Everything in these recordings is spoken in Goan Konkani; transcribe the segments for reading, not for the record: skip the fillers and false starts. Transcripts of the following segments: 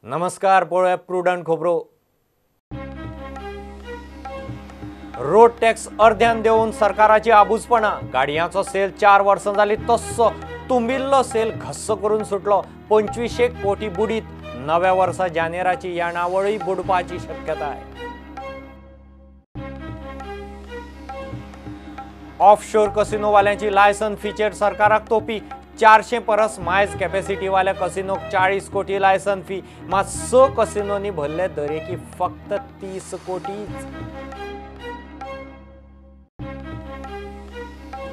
नमस्कार, पळोवया प्रुडंट खबरो. रोड टॅक्स अर्ध्यान देवन सरकाराची आबूजपणा. गाडयांचो सेल 4 वर्सां जाली तस्सो तुंबिल्लो सेल घस्स करून सुटलो. 25 कोटी बुडीत. नव्या वर्सा जानेराची येणावळूय बुडपाची शक्यताय. ऑफशोर कसिनोवाल्यांची लायसन फीचेर सरकाराक तोपी. 400 परस मायज कॅपॅसिटीवाल्या कसिनोक 40 कोटी लायसन फी, मात 6 कसिनोनी भरले दरेकी फक्त 30 कोटीच.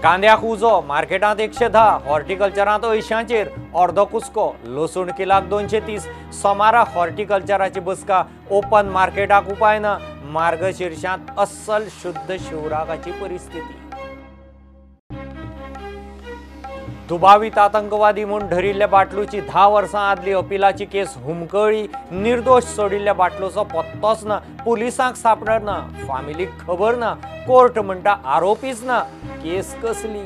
कांद्याक उजो, मार्केटांत 110, हॉर्टिकल्चरांत 80चेर अर्दो कुसको, लसूण किलाक 230. सोमारा हॉर्टिकल्चराची बसका, ओपन मार्केटाक उपाय ना. मार्गशीर्षांत अस्सल शुद्ध शिवराकाची परिस्थिती. दुबावीत आतंकवादी म्हूण धरिल्ल्या बाटलूची 10 वर्सां आदली अपिलाची केस हुमकळी. निर्दोष सोडिल्ल्या बाटलूचो पत्तोच ना, पुलिसांक सांपडना, फामिलीक खबर ना, कोर्ट म्हणटा आरोपीच ना, केस कसली.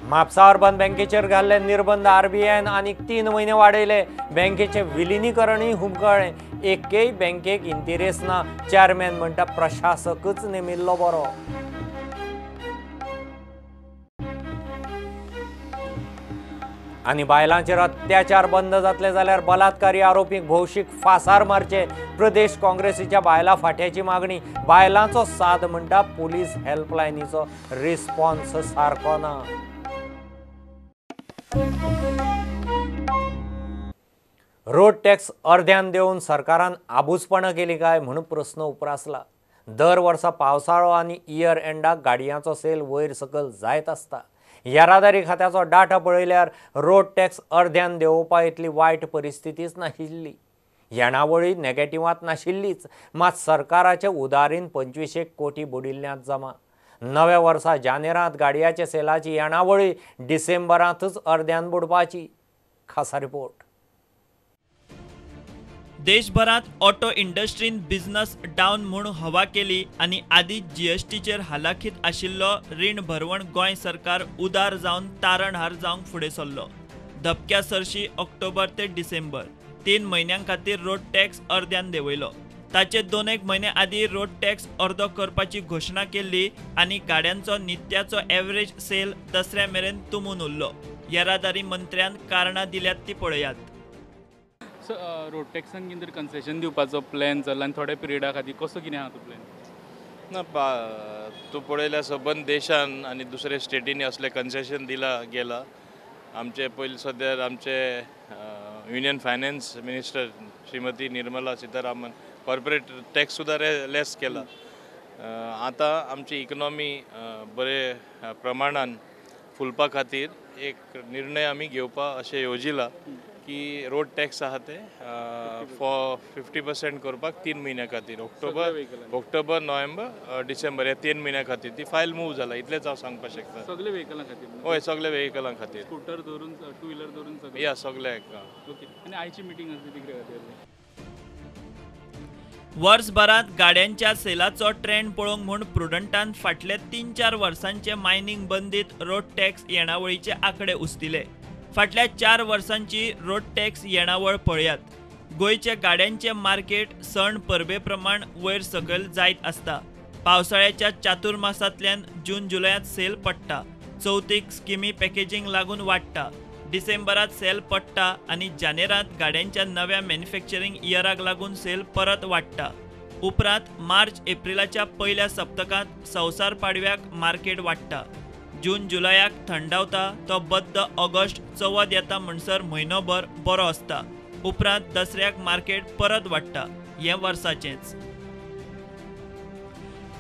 म्हापसा अर्बन बँकेचेर घाल्ले निर्बंध आरबीआयन आनीक 3 म्हयने वाडयले. बँकेचें विलिनीकरणूय हुमकळ्ळें. एकेय बँकेक इंतिरेस ना. चेअरमॅन म्हणटा प्रशासकच नेमिल्लो बरो. आनी बायलांचेर अत्याचार बंद जातले जाल्यार बलात्कारी आरोपींक भौशीक फासार मारचे. प्रदेश काँग्रेसीच्या बायलां फांट्याची मागणी. बायलांचो साद म्हणटा पुलीस हेल्पलायनीचो रिस्पॉन्स सारको ना. रोड टॅक्स अर्ध्यान देवन सरकारान आबूजपणां केली काय म्हणून प्रस्न उप्रासला. दर वर्सा पावसाळो आनी इयर एंडाक गाडयांचो सेल वयर सकयल जायत आसता. येरादारी खात्याचो डाटा पळयल्यार रोड टॅक्स अर्ध्यान देंवोवपा इतली वायट परिस्थितीच नाशिल्ली. येणावळी नेगेटिव्हांत नाशिल्लीच, मात सरकाराचे उदारीन 25 कोटी बुडिल्ल्यांत जमा. नव्या वर्सा जानेरांत गाडयांच्या सेलाची येणावळी डिसेंबरांतच अर्ध्यान बुडपाची. खासा रिपोर्ट. देशभरात ऑटो इंडस्ट्रीन बिझनस डावन म्हूण हवा केली आनी आदी जीएसटीचेर हालाखीत आशिल्लो रीण भरवण गोंय सरकार उदार जावन तारणहार जावंक फुडें सरलो. धपक्या सरशी ऑक्टोबर ते डिसेंबर 3 म्हयन्यां खातीर रोड टॅक्स अर्द्यान देंवयलो. ताचे 2-1 म्हयने आदीं रोड टॅक्स अर्दो करपाची घोशणा केल्ली आनी गाड्यांचो नित्याचो एवरेज सेल दसऱ्या मेरेन तुंबून उरलो. येरादारी मंत्र्यान कारणां दिल्यात ती पळयात. सो रोड टॅक्सान कितें तरी कन्सेशन दिवपाचो प्लॅन चल्ला आनी थोड्या पिरियडा खातीर कसो कितें आहा तो प्लॅन? ना, तूं पळयल्यार सबंद देशान आनी दुसऱ्या स्टेटींनी असलें कन्सेशन दिलां गेलां. आमचे पयलीं सद्या आमचे union finance minister Shrimati Nirmala Sitharaman corporate tax सुद्दां लेस केला. आतां आमची इकॉनॉमी बरे प्रमाणान फुलपा खातीर एक निर्णय आमी घेवपा अशें येवजिलां की रोड टॅक्स आहा ते फॉर 50% करपाक 3 म्हयन्या खातीर, ऑक्टोबर, नोव्हेंबर, डिसेंबर ह्या 3 म्हयन्या खातीर ती फायल मूव जाला. इतलेंच हांव सांगपाक शकता. सगळे व्हेकलां खातीर? हय, सगळे व्हेकलां खातीर, स्कूटर धरून, टू व्हिलर धरून सगळे. या सगळे. ओके. आनी आयची मिटींग आसली ती कितें खातीर? वर्सभरात गाड्यांच्या सेलाचो ट्रेंड पळोवंक म्हूण प्रुडंटान फाटल्या 3-4 वर्सांचे मायनींग बंदीत रोड टॅक्स येणावळीचे आंकडे उस्तिले. फाटल्या 4 वर्सांची रोड टॅक्स येणावळ पळयात. गोंयच्या गाड्यांचे मार्केट सण परबे प्रमाण वयर सकयल जायत आसता. पावसाळ्याच्या चातुर्मासांतल्यान जून जुलयांत सेल पडटा. चवथीक स्किमी पॅकेजींग लागून वाडटा. डिसेंबरात सेल पडटा आनी जानेरांत गाड्यांच्या नव्या मॅन्युफॅक्चरींग इयराक लागून सेल परत वाडटा. उपरांत मार्च एप्रिलाच्या पयल्या सप्तकांत संवसार पाडव्याक मार्केट वाडटा. जून जुलयाक थंडावता तो बद्द ऑगस्ट चवथ येता म्हणसर म्हयनोभर बरो आसता. उपरांत दसऱ्याक मार्केट परत वाडटा. हें वर्साचेंच.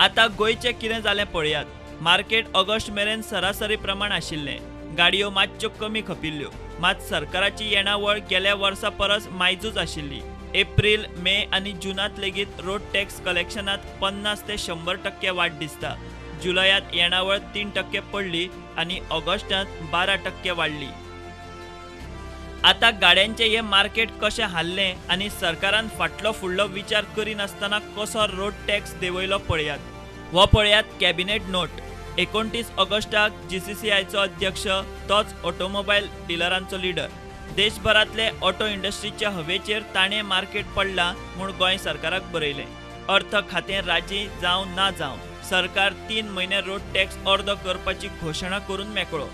आतां गोंयचें कितें जालें पळयात. मार्केट ऑगस्ट मेरेन सरासरी प्रमाण आशिल्लें. गाडयो मातश्यो कमी खपिल्ल्यो, मात सरकाराची येणावळ गेल्या वर्सा परस मायजूच आशिल्ली. एप्रील, मे आनी जुनांत लेगीत रोड टॅक्स कलेक्शनांत 50 ते 100% वाड दिसता. जुलयात येणावळ 3% पडली आनी ऑगस्टांत 12% वाडली. आतां गाड्यांचें हें मार्केट कशें हाल्लें आनी सरकारान फाटलो फुडलो विचार करिनासतना कसो रोड टॅक्स देंवयलो पळयात. हो पळयात कॅबिनेट नोट. 29 ऑगस्टाक जीसीसीआयचो अध्यक्ष तोच ऑटोमोबायल डिलरांचो लिडर. देशभरांतले ऑटो इंडस्ट्रीच्या हवेचेर ताणें मार्केट पडला म्हूण गोंय सरकाराक बरयलें. अर्थ खातें राजी जावं ना जावं सरकार 3 म्हयने रोड टॅक्स अर्दो करपाची घोशणा करून मेकळो.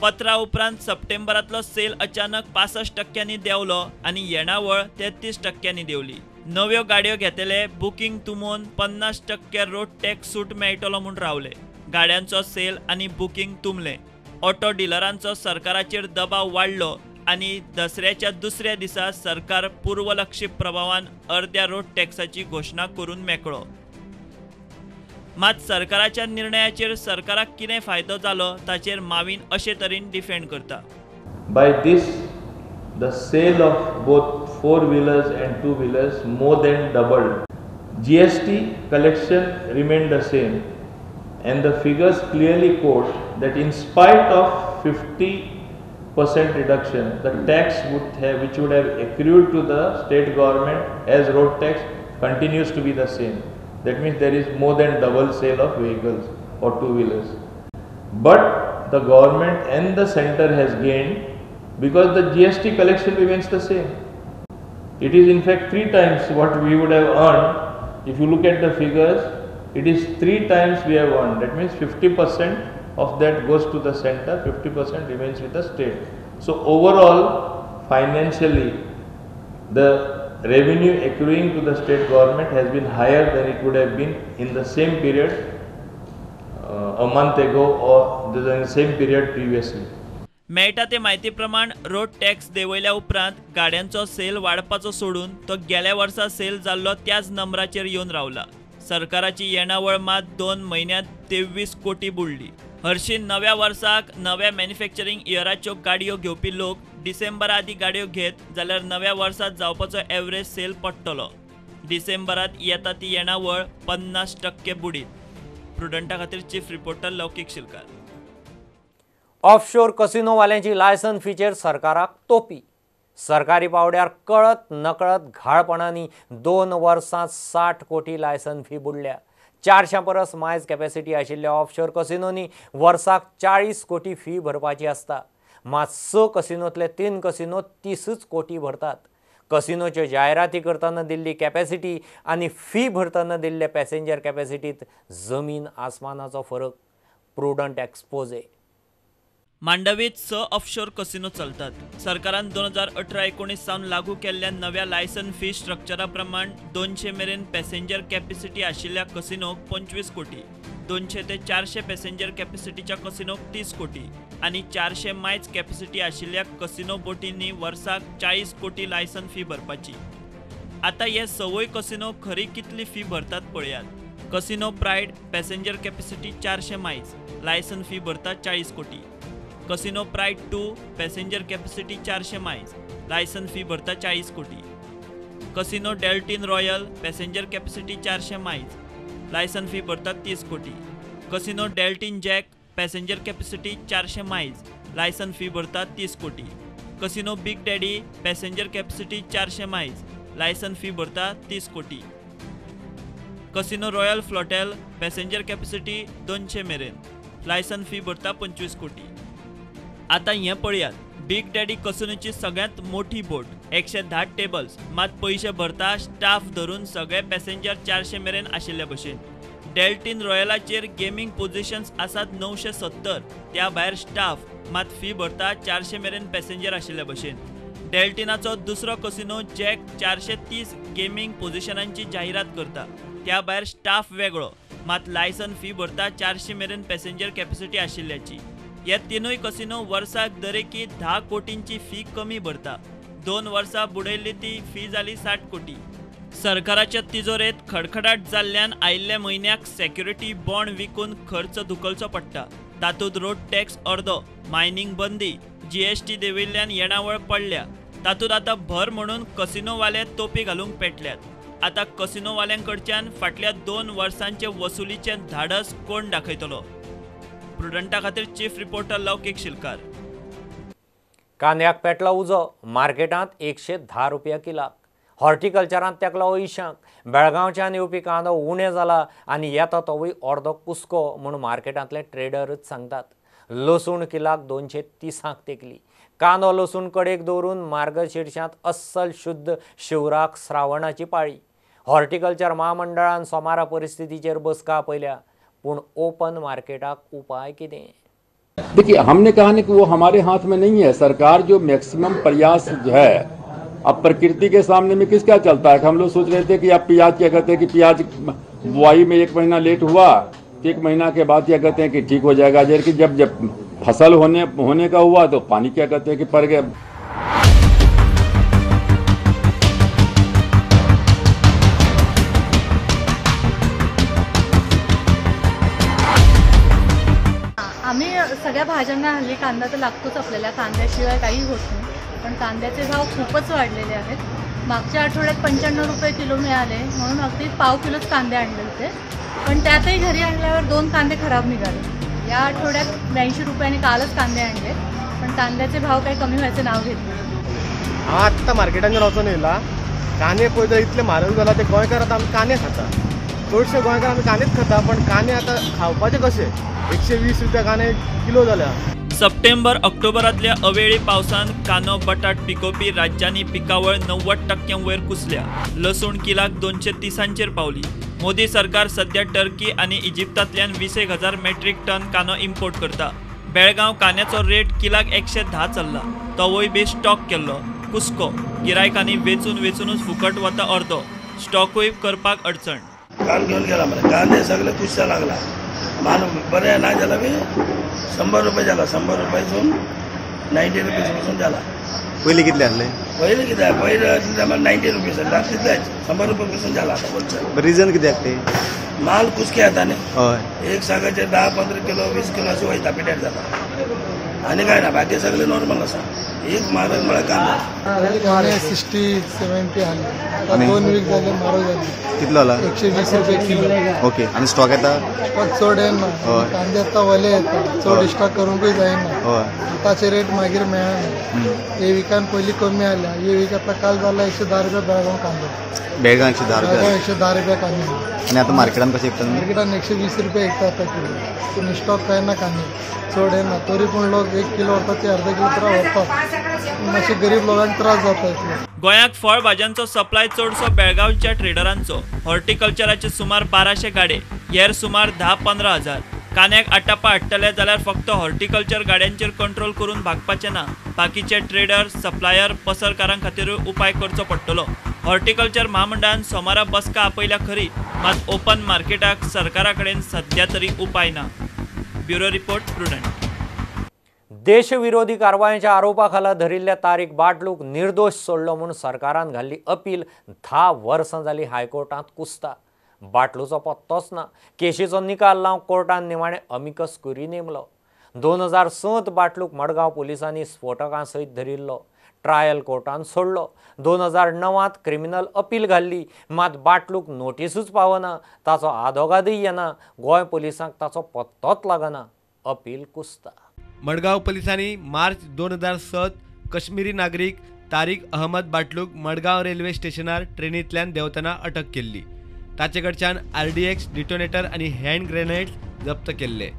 पत्रा उपरांत सप्टेंबरांतलो सेल अचानक 65% देंवलो आनी येणावळ 33% देंवली. नव्यो गाडयो घेतले बुकींग तुमोवन 50% रोड टॅक्स सूट मेळटलो म्हूण रावले. गाड्यांचो सेल आनी बुकींग तुंबलें. ऑटो डिलरांचो सरकाराचेर दबाव वाडलो आनी दसऱ्याच्या दुसऱ्या दिसा सरकार पूर्वलक्षी प्रभावान अर्द्या रोड टॅक्साची घोशणा करून मेकळो. मात सरकाराच्या निर्णयाचेर सरकाराक कितें फायदो जालो ताचेर माविन अशे तरेन डिफेंड करता. By this the sale of both 4 wheelers and 2 wheelers more than doubled. GST collection remained the same and the figures clearly quote that in spite of 50% reduction, the tax would have, which would have accrued to the state government as road tax, continues to be the same. That means there is more than double sale of vehicles or 2 wheelers. But the government and the center has gained because the GST collection remains the same. It is in fact 3 times what we would have earned. If you look at the figures, it is 3 times we have earned. That means 50% of that goes to the center, 50% remains with the state. So overall, financially, the revenue accruing to the state government has been higher than it would have been in the same period a month ago or the same period previously. मेळटा ते म्हायती प्रमाण रोड टॅक्स देंवयल्या उपरांत गाड्यांचो सेल वाडपाचो सोडून तो गेल्या वर्सा सेल जाल्लो त्याच नंबराचेर येवन रावला. सरकाराची येणावळ मात 2 म्हयन्यांत 23 कोटी बुडली. हरशीं नव्या वर्साक नव्या मॅन्युफॅक्चरींग इयराच्यो गाडयो घेवपी लोक डिसेंबरा आदीं गाडयो घेत जाल्यार नव्या वर्सात जावपाचो एवरेज सेल पडटलो. डिसेंबरात येता ती येणावळ 50% बुडीत. प्रुडंटा खातीर chief reporter Laukik Shilkar. Offshore कसिनोवाल्यांची licence फीचेर सरकाराक तोपी. सरकारी पावड्यार कळत नकळत घाळपणांनी 2 वर्सांत 60 कोटी लायसन फी बुडल्या. 400 परस मायज कॅपॅसिटी आशिल्ल्या ऑफशोर कसिनोनी वर्साक 40 कोटी फी भरपाची आसता. मात 6 कसिनोंतले 3 कसिनो 30 कोटी भरतात. कसिनोच्यो जायराती करतना दिल्ली कॅपॅसिटी आनी फी भरतना दिल्ले पॅसेंजर कॅपॅसिटीत जमीन आसमानाचो फरक. Prudent expose. मांडवीत 6 ऑफशोर कसिनो चलतात. सरकारान 2018-19 सावन लागू केल्ल्या नव्या लायसन फी स्ट्रक्चरा प्रमाण 200 मेरेन पॅसेंजर कॅपॅसिटी आशिल्ल्या कसिनोक 25 कोटी, 200 ते 400 पॅसेंजर कॅपॅसिटीच्या कसिनोक 30 कोटी आनी 400 मायज कॅपॅसिटी आशिल्ल्या कसिनो बोटींनी वर्साक 40 कोटी लायसन फी भरपाची. आतां हे सवय कसिनो खरी कितली फी भरतात पळयात. कसिनो प्रायड पॅसेंजर कॅपॅसिटी 400 मायज, लायसन फी भरतात 40 कोटी. कसिनो प्रायड 2 पॅसेंजर कॅपॅसिटी 400 मायज, लायसन फी भरता 40 कोटी. Casino Deltin royal passenger capacity 400 मायज, लायसन फी भरता 30 कोटी. Casino Deltin jack passenger capacity 400 मायज, लायसन फी भरता 30 कोटी. Casino big daddy passenger capacity 400 मायज, लायसन फी भरता 30 कोटी. कसिनो रॉयल फ्लॉटेल पॅसेंजर कॅपॅसिटी 200 मेरेन, लायसन फी भरता 25 कोटी. आतां हें पळयात. बिग डॅडी कसिनोची सगळ्यांत मोठी बोट, 110 टेबल्स, मात पयशे भरता स्टाफ धरून सगळे पॅसेंजर 400 मेरेन आशिल्ले भशेन. डेल्टीन रॉयलाचेर गेमींग पोझिशन्स आसात 970, त्या भायर स्टाफ, मात फी भरता 400 मेरेन पॅसेंजर आशिल्ले भशेन. डेल्टिनाचो दुसरो कसिनो जॅक 430 गेमींग पोझिशनांची जाहिरात करता, त्या भायर स्टाफ वेगळो, मात लायसन फी भरता 400 मेरेन पॅसेंजर कॅपॅसिटी आशिल्ल्याची. हे 3 कसिनो वर्साक दरेकी 10 कोटींची फी कमी भरता. 2 वर्सां बुडयल्ली ती फी जाली 60 कोटी. सरकाराच्या तिजोरेत खडखडाट जाल्ल्यान आयिल्ल्या म्हयन्याक सेक्युरिटी बॉन्ड विकून खर्च धुकलचो पडटा. तातूंत रोड टॅक्स अर्दो, मायनींग बंदी, जीएसटी देंविल्ल्यान येणावळ पडल्या. तातूंत आतां भर म्हणून कसिनोवाले तोपी घालूंक पेटल्यात. आतां कसिनोवाल्यांकडच्यान फाटल्या 2 वर्सांचे वसुलीचें धाडस कोण दाखयतलो? प्रुडंटा खातीर चीफ रिपोर्टर लौकीक शिलकार. कांद्याक पेटला उजो, मार्केटांत 110 रुपया किलाक. हॉर्टिकल्चरांत तेकला अंयशांक. बेळगांवच्यान येवपी कांदो उणें जाला आनी येता तोवूय अर्दो कुसको म्हूण मार्केटांतले ट्रेडरच सांगतात. लसूण किलाक 230 तेकली. कांदो लसूण कडेक दवरून मार्गशीर्षांत अस्सल शुद्ध शिवराक श्रावणाची पाळी. हॉर्टिकल्चर म्हामंडळान सोमारा परिस्थितीचेर बसका आपयल्या, पूण ओपन मार्केटाक उपाय कितें? देखिए, हमने कहा नहीं कि वो हमारे हाथ में नहीं है। सरकार जो मैक्सिमम प्रयास जो है, अब प्रकृति के सामने में किसका चलता है। हम लोग सोच रहे थे कि अब प्याज क्या कहते हैं कि प्याज बुआई में 1 महीना लेट हुआ तो 1 महीना के बाद क्या कहते हैं कि ठीक हो जाएगा। जबकि जब जब फसल होने होने का हुआ तो पानी क्या कहते हैं कि पड़ गया। आम्ही सगळ्या भाज्यांना हल्ली कांदा तर लागतोच आपल्याला, कांद्याशिवाय काही होत नाही। पण कांद्याचे भाव खूपच वाढलेले आहेत। मागच्या आठवड्यात 95 रुपये किलो मिळाले म्हणून अगदी पाव किलोच कांदे आणले होते, पण त्यातही घरी आणल्यावर 2 कांदे खराब निघाले। या आठवड्यात 82 रुपयाने कालच कांदे आणले, पण कांद्याचे भाव काही कमी व्हायचे नाव घेत नाही। हांव आत्तां मार्केटान वचून येयला, कांदे पळय तर इतले म्हारग जाला ते गोंयकार आतां आमी कांदे खाता, चडशे गोंयकार आमी कांदेच खाता, पण कांदे आतां खावपाचे कशे? 120 रुपया कांदे किलो जाल्या। सप्टेंबर ऑक्टोबरांतल्या अवेळी पावसान कांदो बटाट पिकोवपी राज्यांनी पिकावळ 90% वयर कुसल्या. लसूण किलाक 230 पावली. मोदी सरकार सध्या टर्की आनी इजिप्तांतल्यान 21,000 मेट्रीक टन कांदो इम्पोर्ट करता. बेळगांव कांद्याचो रेट किलाक 110 चल्ला, तोवूय बी स्टॉक केल्लो कुस्को. गिरायकांनी वेचून वेचूनच फुकट वता अर्दो, स्टॉकूय करपाक अडचण. काल घेऊन गेला मला कांदे सगळे कुसचा लागला, माल बरे ना झाला बी 100 रुपये झाला, 100 रुपयासून 90 रुपीज पासून झाला. पहिले कितले आसले? पहिले किती पहिले 90 रुपीज तितलेच 100 रुपये पासून झाला. आता रिजन कित्याक ते माल कुसके येता न्ही, एक सागाचे 10-15 किलो 20 किलो अशें वयता पिड्यार जाता आनी काय ना, बाकी सगळे नॉर्मल आसा. एक म्हारग म्हळ्यार कांदो 60-70 आले, 2 वीक जाले म्हारग जाले. कितलो जाला? 120 रुपये किलो. ओके, आनी स्टॉक येता? स्टॉक चड येना, कांदे आतां वले येता, चड स्टॉक करूंकूय जायना. आतांचे रेट मागीर मेळना. हे विकान पयलीं कमी आल्या, हे वीक आतां काल जाला 110 रुपया बेळगांव कांदो. बेळगांव 110 रुपया? 110 रुपया कांदो. आनी आतां मार्केटान कशें विकता? मार्केटान 120 रुपया विकता आतां किलो. पूण स्टॉक कांय ना, कांदे चड येना, तरी पूण लोक 1 किलो व्हरतात ते अर्धा किलो तरी व्हरतात. मातशे गरीब लोकांक त्रास जाता इतले. गोंयांत फळ भाजयांचो सप्लाय चडसो बेळगांवच्या ट्रेडरांचो. हॉर्टिकल्चराचे सुमार 1200 गाडे, हेर सुमार 10-15 हजार. कांद्याक आटापा हाडटले जाल्यार फक्त हॉर्टिकल्चर गाड्यांचेर कंट्रोल करून भागपाचें ना, बाकीचे ट्रेडर सप्लायर पसरकारां खातीरूय उपाय करचो पडटलो. हॉर्टिकल्चर म्हामंडळान सोमारा बसका आपयल्या खरी, मात ओपन मार्केटाक सरकारा कडेन सध्या तरी उपाय ना. Bureau report, Prudent. देशविरोधी कारवायांच्या आरोपाखाला धरिल्ल्या तारीक बाटलूक निर्दोष सोडलो म्हूण सरकारान घाल्ली अपील 10 वर्सां जाली हायकोर्टांत कुसता. बाटलूचो पत्तोच ना. केशीचो निकाल लावंक कोर्टान निमाणें अमिकस क्युरी नेमलो. 2006 बाटलूक मडगांव पुलिसांनी स्फोटकां सयत धरिल्लो, ट्रायल कोर्टान सोडलो. 2009 क्रिमिनल अपील घाल्ली, मात बाटलूक नोटिसूच पावना, ताचो आदोगादूय येना. गोंय पुलिसांक ताचो पत्तोच लागना. अपील कुसता. मडगांव पुलिसांनी मार्च 2007 कश्मीरी नागरीक तारीक अहमद बाटलूक मडगांव रेल्वे स्टेशनार ट्रेनींतल्यान देंवतना अटक केल्ली. ताचे कडच्यान RDX detonator आनी हँड ग्रेनेड्स जप्त केल्ले.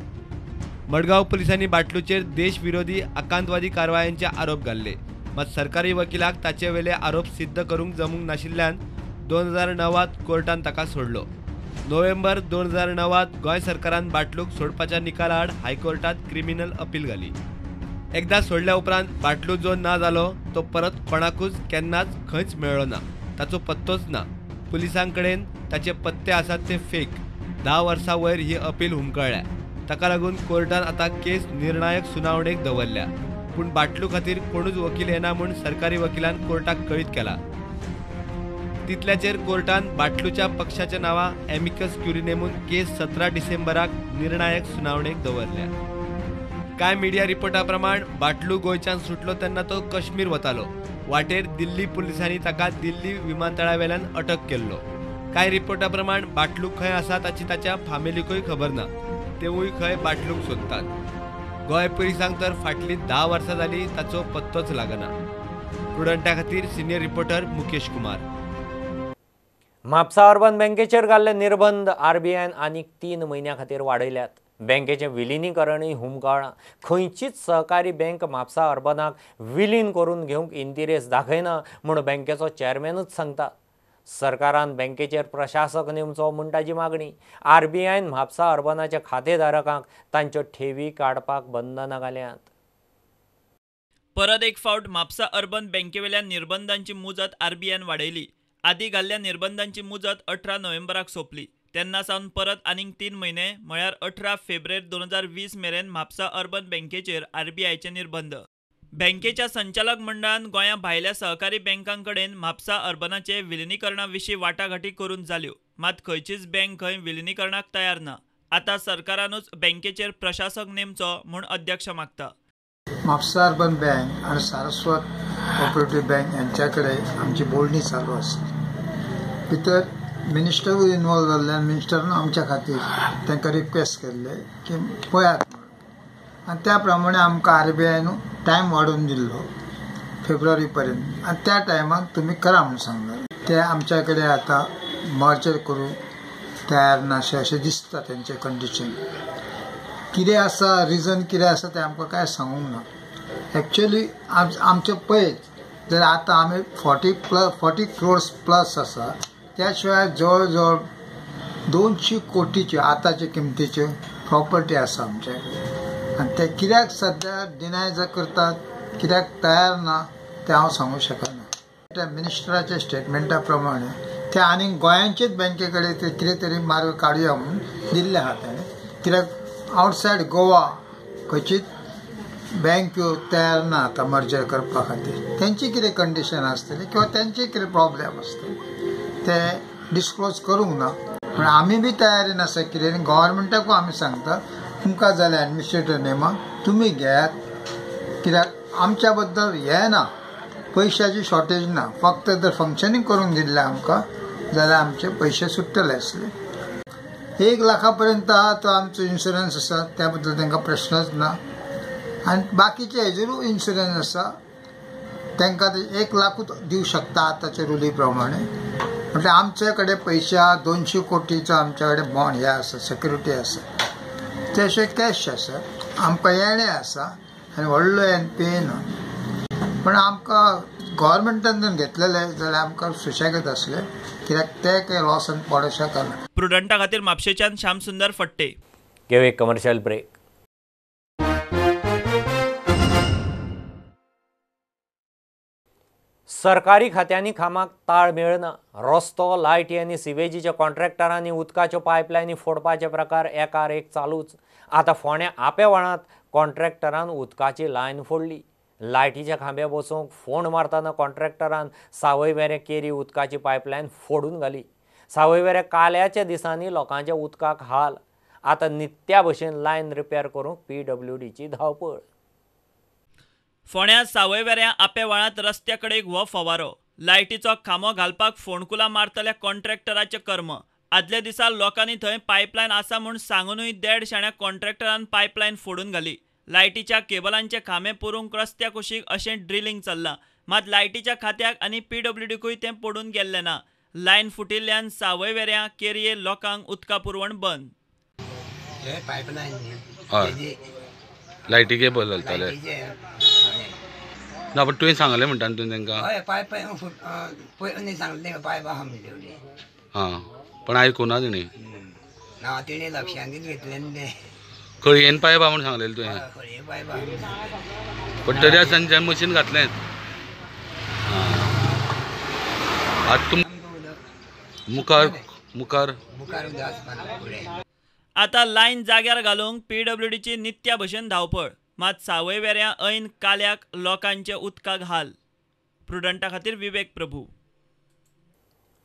मडगांव पुलिसांनी बाटलूचेर देशविरोधी आकांतवादी कारवायांचे आरोप घाल्ले, मात सरकारी वकिलाक ताचे वेले आरोप सिद्ध करूंक जमूंक नाशिल्ल्यान 2009 कोर्टान ताका सोडलो. नोव्हेंबर 2009 गोंय सरकारान बाटलूक सोडपाच्या निकाला आड हायकोर्टात क्रिमिनल अपील घाली. एकदा सोडल्या उपरांत बाटलू जो ना जालो तो परत कोणाकूच केन्नाच खंयच मेळ्ळो ना, ताचो पत्तोच ना. पुलिसांकडेन ताचे पत्ते आसात ते फेक. 10 वर्सां वयर ही अपील हुमकळ्ळ्या. ताका लागून कोर्टान आतां केस निर्णायक सुनावणेक दवरल्या. पूण बाटलू खातीर कोणूच वकील येना म्हूण सरकारी वकिलान कोर्टाक कळीत केला. तितल्याचेर कोर्टान बाटलूच्या पक्षाच्या नांवा एमिकस क्युरी नेमून केस 17 डिसेंबराक निर्णायक सुनावणेक दवरल्या. कांय मिडिया रिपोर्टा प्रमाण बाटलू गोंयच्यान सुटलो तेन्ना तो कश्मीर वतालो. वाटेर दिल्ली पुलिसांनी ताका दिल्ली विमानतळावेल्यान अटक केल्लो. कांय रिपोर्टा प्रमाण बाटलू खंय आसा ताची ताच्या फामिलीकूय खबर ना, तेवूय खंय बाटलूक सोदतात. गोंय पुलिसांक तर फाटलीं 10 वर्सां जालीं ताचो पत्तोच लागना. प्रुडंटा खातीर senior reporter Mukesh Kumar. Mapusa urban बँकेचेर घाल्ले निर्बंध आरबीआयन आनीक 3 म्हयन्यां खातीर वाडयल्यात. बँकेचें विलिनीकरणूय हुमकळ्ळां. खंयचीच सहकारी बँक म्हापसा अर्बनाक विलीन करून घेवंक इंतिरेस दाखयना म्हूण बँकेचो चेअरमॅनूच सांगता. सरकारान बँकेचेर प्रशासक नेमचो म्हूण ताजी मागणी. आरबीआयन म्हापसा अर्बनाच्या खातेधारकांक तांच्यो ठेवी काडपाक बंधनां घाल्यांत. परत एक फावट म्हापसा अर्बन बँकेवेल्या निर्बंधांची मुजत आरबीआयन वाडयली. आदी घाल्ल्या निर्बंधांची मुजत 18 नोव्हेंबराक सोंपली. तेन्ना सावन परत आनीक 3 म्हयने म्हळ्यार 18 फेब्रेर 2020 मेरेन म्हापसा अर्बन बँकेचेर आरबीआयचे निर्बंध. बँकेच्या संचालक मंडळान गोंया भायल्या सहकारी बँकां कडेन म्हापसा अर्बनाचे विलिनीकरणा विशीं वाटाघाटी करून जाल्यो. मात खंयचीच बँक खंय विलिनीकरणाक तयार ना. आतां सरकारानूच बँकेचेर प्रशासक नेमचो म्हूण अध्यक्ष मागता. म्हापसा अर्बन बँक आनी सारस्वत कोऑपरेटिव्ह बँक यांच्या कडेन आमची बोलणी चालू आसा. भितर मिनिस्टरूय इन्वॉल्व जाल्ल्यान मिनिस्टरान आमच्या खातीर तांकां रिक्वेस्ट केल्ले की पळयात म्हणून, आनी त्या प्रमाणे आमकां आरबीआयन टायम वाडोवन दिल्लो फेब्रुवारी पर्यंत, आनी त्या टायमाक तुमी करा म्हूण सांगलें. ते आमच्या कडेन आतां मर्जर करूंक तयार नाशें अशें दिसता. तेंचें कंडिशन कितें आसा, रिजन कितें आसा तें आमकां कांय सांगूंक ना. एक्चुअली आमचें पळयत जाल्यार आतां आमी 40 क्रोर्स प्लस आसा. त्या शिवाय जवळ जवळ 200 कोटीच्यो आतांचे किमतीच्यो प्रॉपर्टी आसा आमच्या कडेन, आनी ते कित्याक सद्या डिनाय जर करतात, कित्याक तयार ना तें हांव सांगूंक शकना. त्या मिनिस्टराच्या स्टेटमेंटा प्रमाणे ते आनीक गोंयांचेच बँके कडेन ते कितें तरी मार्ग काडुया म्हणून दिल्ले आहा ताणें. कित्याक आवटसायड गोवा खंयचीच बँक तयार ना आतां मर्जर करपा खातीर. तेंची कितें कंडिशन आसतली किंवा तेंचे कितें प्रॉब्लेम आसतले ते डिस्क्लोज करूंक ना. पूण आमी बी तयारीन आसा कितें गव्हर्मेंटाकूय आमी सांगता तुमकां जाल्यार एडमिनिस्ट्रेटर नेमा तुमी घेयात, कित्याक आमच्या बद्दल हें ना, पयशाची शॉर्टेज ना. फक्त जर फंक्शनींग करूंक दिल्लें आमकां जाल्यार आमचे पयशे सुट्टले आसले. 1 लाखा पर्यंत आहा तो आमचो इन्शुरन्स आसा, त्या बद्दल तांकां प्रश्नच ना. आनी बाकीचे हेजेरूय इन्शुरन्स आसा, तांकां ते 1 लाखूच दिवं शकता आतांच्या रुली प्रमाणे. म्हटल्यार आमचे कडेन पयशे आहा, 200 कोटीचो आमच्या कडेन बॉन्ड हे आसा, सेक्युरिटी आसा, तशें कॅश आसा, आमकां येणें आसा आनी व्हडलो एनपीए ना. पूण आमकां गव्हर्मेंटान जर घेतलेले जाल्यार आमकां सुशेगत आसले, कित्याक ते कांय लॉसान पडोंक शकना. प्रुडंटा खातीर म्हापशेच्यान श्यामसुंदर फट्टे. घेवया एक कमर्शियल ब्रेक. सरकारी खात्यांनी कामाक ताळ मेळना. रस्तो, लायटी आनी सिवेजीच्या कॉन्ट्रॅक्टरांनी उदकाच्यो पायपलायनी फोडपाचे प्रकार एकार एक चालूच. आतां फोंड्या आपेवाळांत कॉन्ट्रॅक्टरान उदकाची लायन फोडली. लायटीच्या खांब्या बसोवंक फोंड मारतना कॉन्ट्रॅक्टरान सावयवेरें केरी उदकाची पायपलायन फोडून घाली. सावयवेरें काल्याच्या दिसांनी लोकांच्या उदकाक हाल. आतां नित्या भशेन लायन रिपेर करूंक पीडब्ल्यूडीची धांवपळ. फोंड्या सावयवेऱ्या आपेवाळांत रस्त्या कडेक हो फवारो. लायटीचो खांबो घालपाक फोंडकुलां मारतल्या कॉन्ट्रॅक्टराचें कर्म. आदल्या दिसा लोकांनी थंय पायपलायन आसा म्हूण सांगूनय 1.5 शाण्या कॉन्ट्रॅक्टरान पायपलायन फोडून घाली. लायटीच्या केबलांचे खांबे पुरूंक रस्त्या कुशीक अशें ड्रिलींग चल्लां. मात लायटीच्या खात्याक आनी पीडब्ल्यूडीकूय तें पडून गेल्लें ना. लायन फुटिल्ल्यान सावयवेऱ्या केरये लोकांक उदका पुरवण बंद. लायटी केबल घालताले ना, पण तुवें सांगलें म्हणटा न्हू तुवें तांकां? हय, पायप पयलीं सांगलें पायप आहा म्हणलें. हां, पण आयकुना तेणी. ना, तेणी लक्षांत घेतलें न्ही तें. खळयेन पायप आहा म्हूण सांगलेलें तुवें? खळये पायप आहा. पण तरी आसतना तें मशीन घातलेंच. आतां तुम मुखार मुखार मुखार उदक आसपाना फुडें. आतां लायन जाग्यार घालूंक पीडब्ल्यूडीची नित्या भशेन धांवपळ. मात सावयवेऱ्या ऐन काल्याक लोकांचे उदकाक हाल. प्रुडंटा खातीर विवेक प्रभू.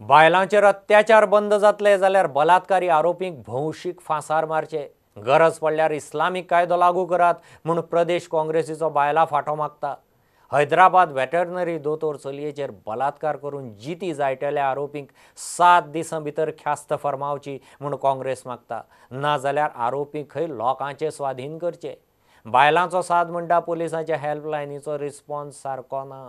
बायलांचेर अत्याचार बंद जातले जाल्यार बलात्कारी आरोपींक भौशीक फांसार मारचे, गरज पडल्यार इस्लामीक कायदो लागू करात म्हूण प्रदेश काँग्रेसीचो बायलां फांटो मागता. हैदराबाद वेटरनरी दोतोर चलयेचेर बलात्कार करून जिती जायटेल्या आरोपींक 7 दिसां भितर ख्यास्त फर्मावची म्हूण काँग्रेस मागता. नाजाल्यार आरोपींक खंय लोकांचे स्वाधीन करचे. बायलांचो साद म्हणटा पुलिसांच्या हेल्पलायनीचो रिस्पॉन्स सारको ना.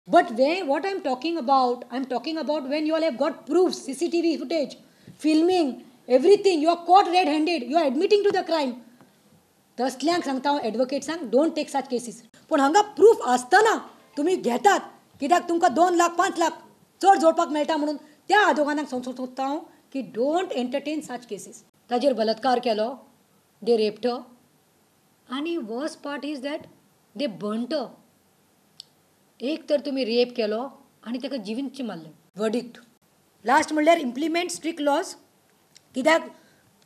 But what I am talking about, I am talking about when you all have got proofs, CCTV footage, filming, everything, you are caught red handed, you are admitting to the crime. तसल्यांक सांगता हांव एडवोकेट्सांक, don't take such cases. पूण हांगा प्रूफ आसतना तुमी घेतात कित्याक तुमकां 2 लाख 5 लाख चड जोडपाक मेळटा म्हणून त्या आदोगानाक सांगूंक सोदता हांव की don't entertain such cases. ताजेर बलात्कार केलो, दे रेप्ड, आनी worst part is that they burnt. एक तर तुमी रेप केलो आनी ताका जिवींतचें मारलें. वर्डिक्ट लास्ट म्हणल्यार इम्प्लिमेंट स्ट्रिक्ट लॉज. कित्याक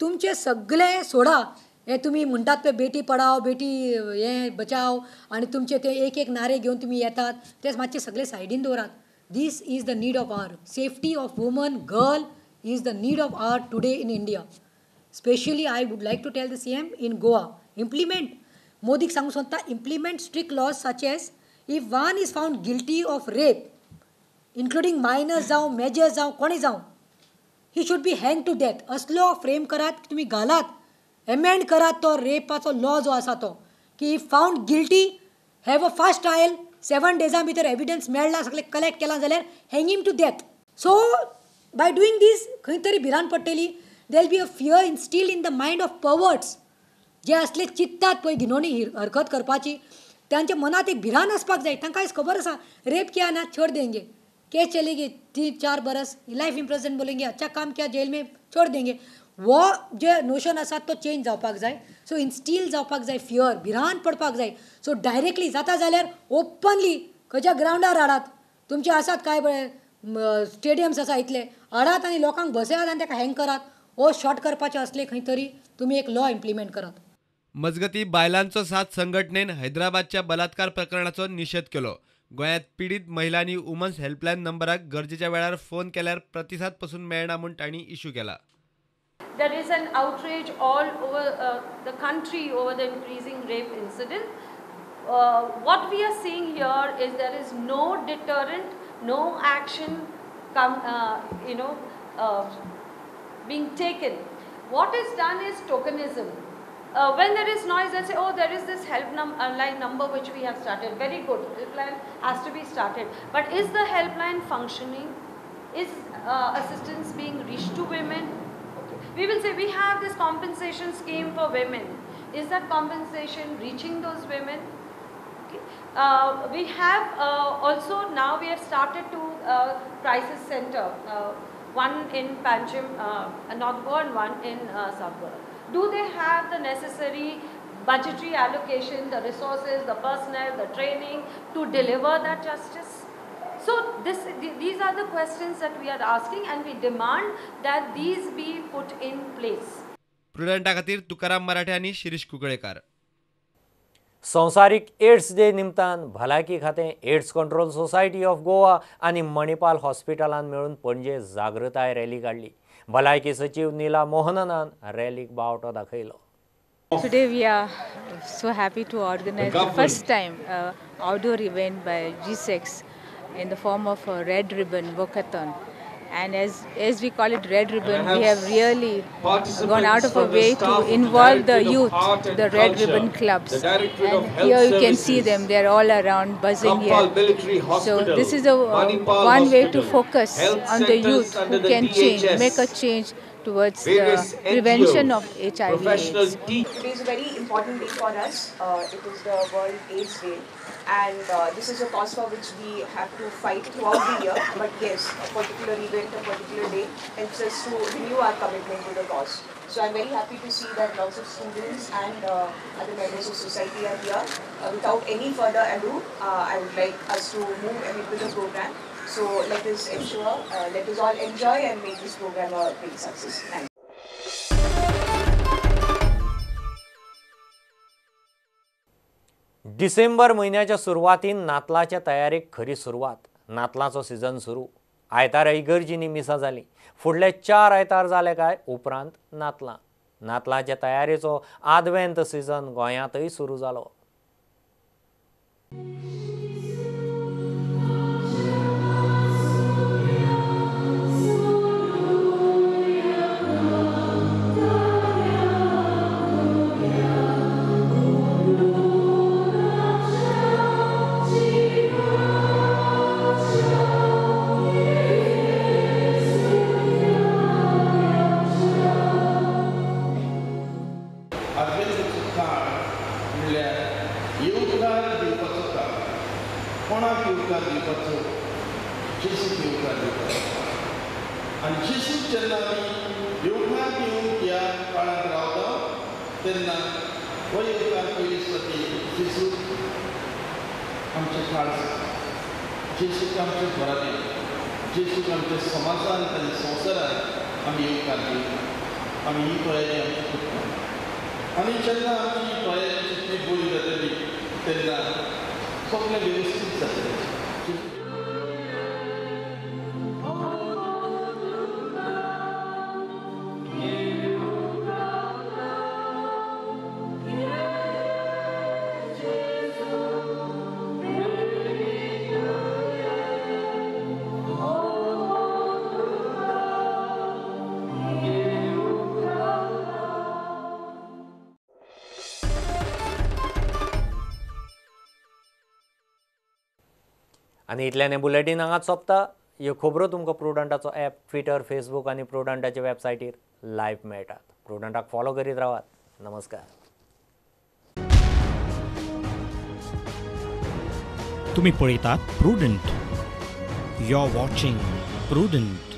तुमचे सगळे सोडा हे तुमी म्हणटात पळय बेटी पढाओ बेटी हें बचाओ आनी तुमचे ते एक एक नारे घेवन तुमी येतात ते मातशे सगळे सायडीन दवरात. This is the need of our safety of woman girl is the need of our today in India. Specially I would like to tell the CM in Goa implement, मोदीक सांगूंक सोदता, implement strict laws such as if one is found guilty of rape including minors जावं मेजर्स जावं कोणी जावं, he should be hang to death. असलो फ्रेम करात तुमी घालात, एमेंड करात तो रेपाचो लॉ जो आसा तो, की if found guilty have a fast trial, 7 डेजां भितर एविडन्स मेळ्ळा सगळें कलेक्ट केलां जाल्यार hang him to death. So by doing this खंय तरी भिरांत पडटली. There will be a fear instilled in the mind of perverts जे असले चित्तात पळय घिनोणी हरकत करपाची, तांच्या मनात एक भिरांत आसपाक जाय. तांकां आयज खबर आसा रेप किया ना छोड देंगे, केस चलेगी 3-4 बरस, लायफ इम्प्रिजन बोलेंगे, अच्छा काम किया जेल में छोड देंगे. वो जे नोशन आसा तो चेंज जावपाक जाय. सो इन्स्टील जावपाक जाय फियर, भिरांत पडपाक जाय. सो डायरेक्टली जाता जाल्यार ओपनली खंयच्या ग्रावंडार हाडात, तुमचे आसात काय बरे स्टेडियम्स आसा इतले हाडात आनी लोकांक बसयात आनी ताका हँग करात. ओ शॉर्ट करपाचे असले खंय तरी तुमी एक लॉ इम्प्लिमेंट करात. मजगती बायलांचो साथ संघटनेन हैदराबादच्या बलात्कार प्रकरणाचो निषेध केलो. गोंयांत पिडीत महिलांनी वुमन्स हेल्पलायन नंबराक गरजेच्या वेळार फोन केल्यार प्रतिसाद पसून मेळना म्हूण तांणी इश्यू केला. There is an outrage all over the country over the increasing rape incident. What we are seeing here is there is no deterrent, no action being taken. What is done is tokenism. When there is noise, they say, oh, there is this helpline number which we have started. Very good, helpline has to be started. But is the helpline functioning? Is assistance being reached to women? Okay. We will say we have this compensation scheme for women. Is that compensation reaching those women? Okay. We have also now we have started two crisis center, one in Panjim, North Goa, and one in South Goa. Do they have the necessary budgetary allocation, the resources, the personnel, the training to deliver that justice? So these are the questions that we are asking, and we demand that these be put in place. प्रुडंटा खातीर तुकाराम मराठे आनी शिरीष कुंकळेकार. संवसारीक एड्स डे निमतान भलायकी खातें, AIDS control society of Goa आनी मणिपाल हॉस्पिटलान मेळून पणजे जागृताय रॅली काडली. भलायकी सचीव नीला मोहननान रॅलीक बावटो दाखयलो. Today we are so happy to organize the first time outdoor event by G6 in the form of a red ribbon walkathon. And as we call it red ribbon, we have really gone out of our way to involve the youth, the red ribbon clubs. And here you can see them, they are all around buzzing here. So this is a one way to focus on the youth who can change, make a change towards the prevention of HIV AIDS. It is a very important day for us. It is the World AIDS Day, and this is a cause for which we have to fight throughout the year. But yes, a particular event, a particular day helps us to renew our commitment to the cause. So I'm very happy to see that lots of students and other members of society are here. Without any further ado, I would like us to move ahead with the program. So let us ensure, let us all enjoy and make this program a big success. Thank you. December म्हयन्याच्या सुरवातीन नातलाच्या तयारेक खरी सुरवात. नातलाचो सिजन सुरू. आयतारा इगर्जींनी मिसां जालीं. फुडले 4 आयतार जाले काय उपरांत नातलां. नातलाच्या तयारेचो आदवेंत सिजन गोंयांतय सुरू जालो. जेजूक येवकार दिवपाक. आनी जेजूक जेन्ना आमी येवकार दिवन ह्या काळांत रावता तेन्ना हो येवकार पयलीच फावटी जेजूक आमच्या काळजांत, जेजूक आमच्या घरांत, जेजूक आमच्या समाजांत आनी संवसारांत आमी येवकार दिवया. आमी ही तयारी आमची करता आनी जेन्ना आमची ही तयारी जितली बरी जातली तेन्ना सगळें वेवस्थीत जातलें. आनी इतल्यान हें बुलेटीन हांगाच सोंपता. ह्यो खबरो तुमकां प्रुडंटाचो ॲप, ट्विटर, फेसबूक आनी प्रुडंटाच्या वेबसायटीर लायव्ह मेळटात. प्रुडंटाक फॉलो करीत रावात. नमस्कार. तुम्ही पळयतात Prudent. You are watching Prudent.